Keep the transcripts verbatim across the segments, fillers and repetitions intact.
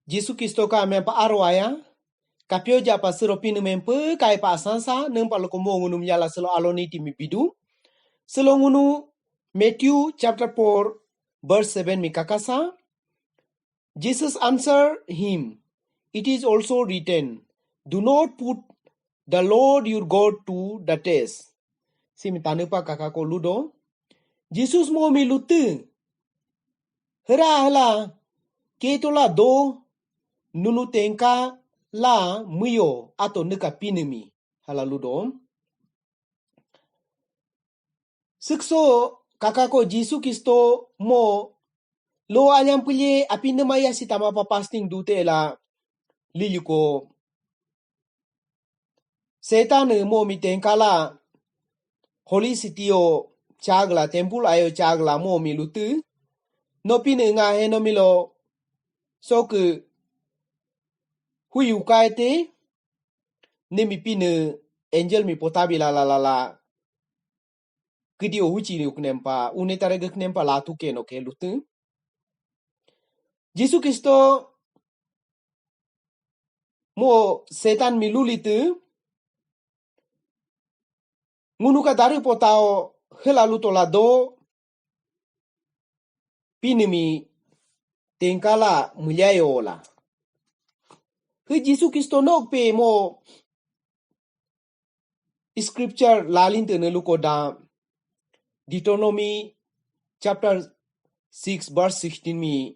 Jisu Kristo ka mempa aro aya, kapyoja pa siro Pinii mempe kai pa asansa, nempa loko mo ngunumi yala silo aloni timi bidu. Silo ngunu Matthew chapter four, verse seven mi kakasa. Jesus answered him, "It is also written, 'Do not put the Lord your God to the test.'" Simi tanepa kakako ludo. Jesus mo mi lutii. Hera hela ketola do nunu tengka la miyo ato neka Pinii mi hala ludo. Sikso kakako Jisu Kristo mo lo anyam pulye apinii maya sitama pa fasting dute la liliko. Setan mo mi tengka la Holy City o chagla, temple ayo chagla mo mi lutii. No Pinii nga heno milo soku huyu kaete, nemi Pinii angel mi potabi la la la la. Kidi o huchi ni uknempa, une tarege knempa la tuke no ke lutii. Jisu Kristo mo Setan mi lulitii. Ngunu ka dari potao hela luto la do Pinii mi tengka la miilyayo la. He Jisu Kristo nok pe mo scripture lalin tene luko da Deuteronomy chapter six verse sixteen mi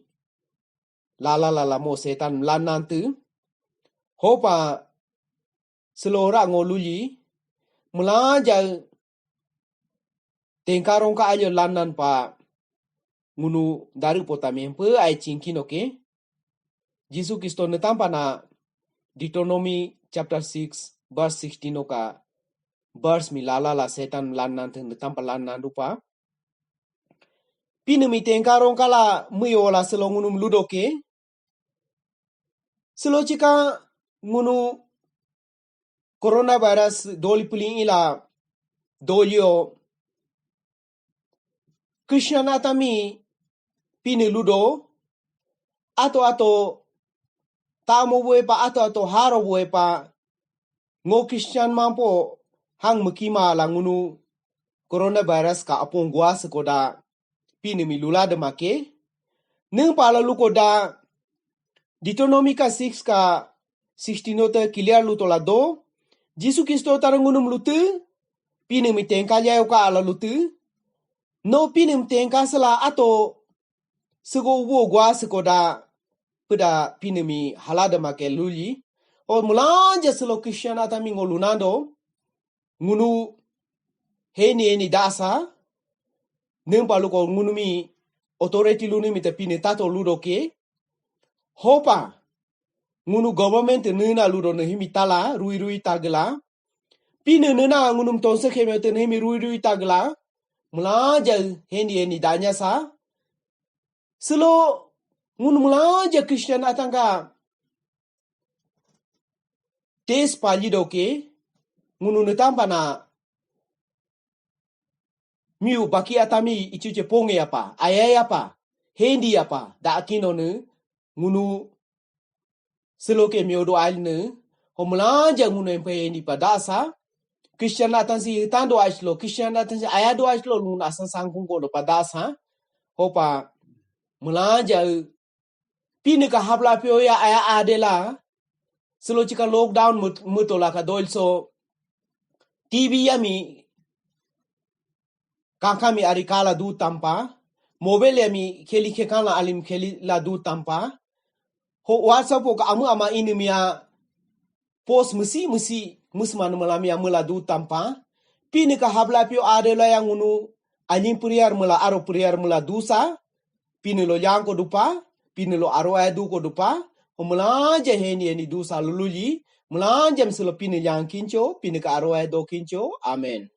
lala lala mo Setan lanan tu. Hopa selora ngoluli melanja tengkarong ka ayo lanan pa ngunu darii pota mempe ai chingkin oke. Jisu Kristo netampa na Deuteronomy chapter six verse sixteen oka verse mi lala la Setan lanan tu netampa lanan rupa. Pinii mi tengkarong kala miyo la silo ngunumi ludo ke. Silo chika ngunu coronavirus doli puling ila dolio Christian atami Pinii ludo ato ato tamo bue pa ato ato haro bue pa ngo Christian mampo hang mekima la ngunu coronavirus ka apong gua sekoda Pinii mi lula de make. Neng pa la luko da Deuteronomy ka six ka sixteen ote clear luto la do. Jisu Kristo tara ngunumi lutii. Pinii mi tengka lyayo ka ala lutii. No Pinii mi tengka sela ato sego ubo gua sekoda peda Pinii mi halada make luli. O melanja selo Christian atami ngo lunando. Ngunu heni heni dasa. Nempa luko ngunumi authority lunii mi te Pinii tato ludo ke. Hopa ngunu government nena ludo ne himi tala rui rui tagela. Pinii nena ngunumi tonse keme te ne himi rui rui tagela. Melanja heni heni danya sa. Selo ngunu melanja Christian atangka tes pali doke ngunu netampa na miu baki atami ichuche ponge apa, ayai apa, hendi apa, da akino ne ngunu seloke miu do ail ne ho melanja ngunu empe hendi pa dasa. Christian atan si tando aislo, Christian atan si ayado aislo luna sang sangkung ko do pa dasa. Hopa melanja Pinii ka hapla pio ya aya adela. Selo chika lockdown mutola ka doil so T V yami kakami ari kala du tampa. Mobile yami kheli khekana alim kheli la du tampa. Ho WhatsApp ka amu ama ini mia post mesi mesi musman melami amela du tampa. Pinii ka hapla pio adela yang unu anying prayer mela aro prayer mela dusa. Pinii lo yang ko dupa, Pinii lo aro aya du ko dupa. Ho melanja heni heni dusa lululi. Melanja meselo Pinii yang kincho, Pinii ka aro aya do kincho. Amen.